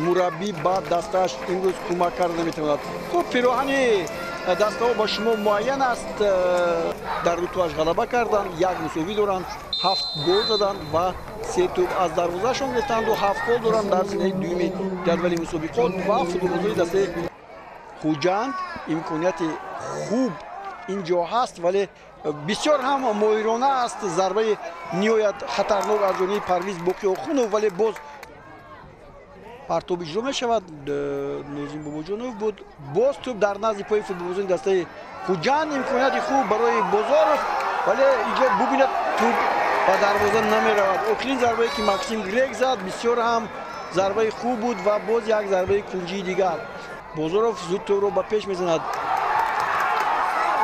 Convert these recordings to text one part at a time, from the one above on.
Мураббӣ ба дастааш имрӯз кӯмак карда наметавонад. Хуб, пироҳани дастаҳо ба шумо муайян аст. Дар рутуаш ғалаба карданд, як мусовӣ доранд, 7 гол заданд ва 3 тӯб аз дарвозаашон гирифтанду 7 гол доранд дар зинаи дуюми ҷадвали мусобиқот. Ва футболбозони дастаи Хуҷанд имконияти хуб ин ҷо ҳаст, вале бисёр ҳам моҳирона аст зарбаи ниҳоят хатарнок аз ҷониби Парвиз Боқиохунов, вале боз партоб иҷро мешавад. Нозим Бобоҷонов буд. Боз тӯб дар назди пои футболбозони дастаи Хуҷанд, имконияти хуб барои Бозоров, вале инҷо бубинад, тӯб ба дарвоза намеравад. Охирин зарбае ки Максим Грек зад, бисёр ҳам зарбаи хуб буд ва боз як зарбаи кунҷии дигар. Бозоров зуд тӯбро ба пеш мезанад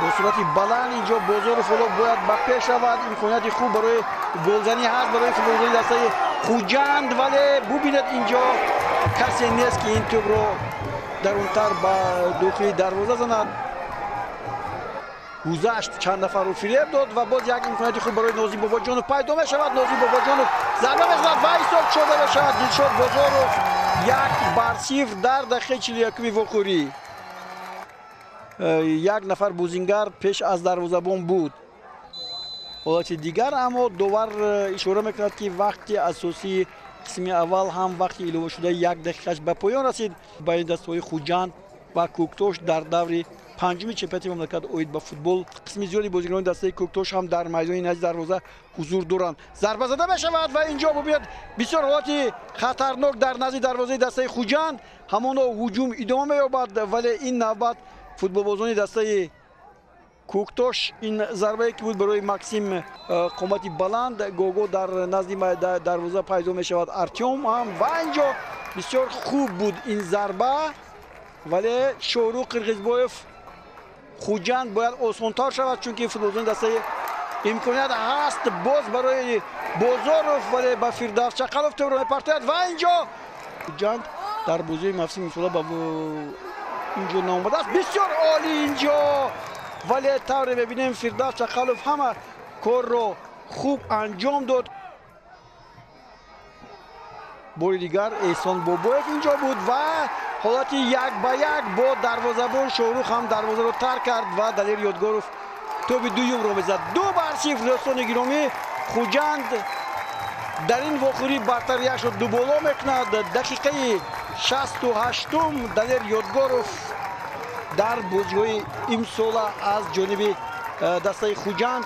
бо суръати баланд. Инҷо Бозоров ҳоло бояд ба пеш равад. Имконияти хуб барои голзанӣ ҳаст барои футболбозони дастаи Хуҷанд, вале бубинед, инҷо касе нест, ки ин тӯбро дарунтар ба дохили дарвоза занад. Гузашт, чанд нафарро фиреб дод ва боз як имконияти хуб барои Нозим Бобоҷонов пайдо мешавад. Нозим Бобоҷонов зарба мезанад ва ҳисоб шуда мешавад. Дилшод Бозоров 1-0 дар дақиқаи 41-уми вохӯрӣ. Як нафар бозингар пеш аз дарвозабон буд. Ҳолати дигар, аммо довар ишора мекунад, ки вақти асосии қисми аввал ҳам вақти иловашудаи 1 дақиқаш ба поён расид. Байни дастаҳои Хуҷанд ва Кӯктош дар даври панҷуми чемпионати мамлакат оид ба футбол қисми зиёди бозигарони дастаи Кӯктош ҳам дар майдони назди дарвоза ҳузур доранд. Зарба зада мешавад ва инҷо бубинед, бисёр ҳолати хатарнок дар назди дарвозаи дастаи Хуҷанд. Ҳамоно ҳуҷум идома меёбад, вале ин навбат футболбозони дастаи Кӯктош, ин зарбае ки буд барои Максим қомати баланд, гого дар назди дарвоза пайдо мешавад Артём ҳам ва инҷо бисёр хуб буд ин зарба, вале Шоҳрух Қирғизбоев. Хуҷанд бояд осонтар шавад, чунки футболбозони дастаи имконият ҳаст боз барои Бозоров, вале ба Фирдавс Чақалов тӯбро мепартояд ва инҷо Хуҷанд дар бозии мавсими имсола ба инҷо наомадааст. Бисёр олӣ инҷо, вале тавре мебинем, Фирдавс Чақалов ҳама корро хуб анҷом дод. Бори дигар Эҳсон Бобоев инҷо буд ва ҳолати 1-1 бо дарвозабон. Шоҳрух ҳам дарвозаро тарк кард ва Далер Ёдгоров тӯби дуюмро мезад. 2-0. Дӯстони гиромӣ, Хуҷанд дар ин вохӯрӣ бартариашро дуболо мекунад. Дақиқаи 68-ум Далер Ёдгоров дар бозиҳои имсола аз ҷониби дастаи Хуҷанд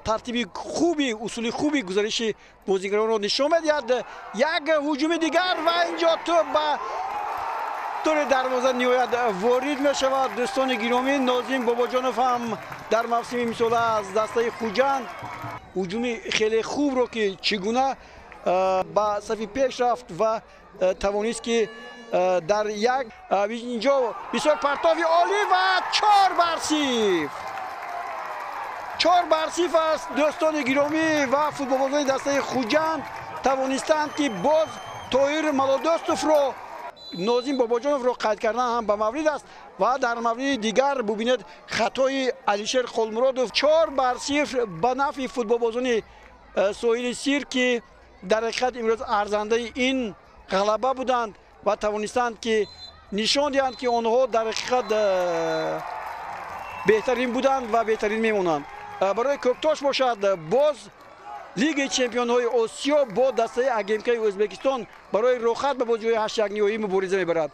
тартиби хуби, усули хуби гузариши бозигаронро нишон медиҳад. Як ҳуҷуми дигар ва инҷо тӯб ба тури дарвоза ниҳоят ворид мешавад. Дӯстони гиромӣ, Нозим Бобоҷонов ҳам дар мавсими имсола аз дастаи Хуҷанд ҳуҷуми хеле хубро, ки чӣ гуна ба сафи пеш рафт ва тавонист, ки дар як инҷо бисёр партови олӣ ва 4-0. 4-0 аст, дӯстони гиромӣ, ва футболбозони дастаи Хуҷанд тавонистанд, ки боз Тоҳир Малодостовро, Нозим Бобоҷоновро қайд кардан ҳам ба маврид аст. Ва дар мавриди дигар бубинед, хатои Алишер Холмуродов. 4-0 ба нафъи футболбозони соҳили Сир, ки дар ҳақиқат имрӯз арзандаи ин ғалаба буданд ва тавонистанд, ки нишон диҳанд, ки онҳо дар ҳақиқат беҳтарин буданд ва беҳтарин мемонанд. Барои Кӯктош бошад, боз Лигаи чемпионҳои Осиё бо дастаи АГМКи Ӯзбекистон барои роҳхат ба бозиҳои 8-1 ниҳоӣ мубориза мебарад.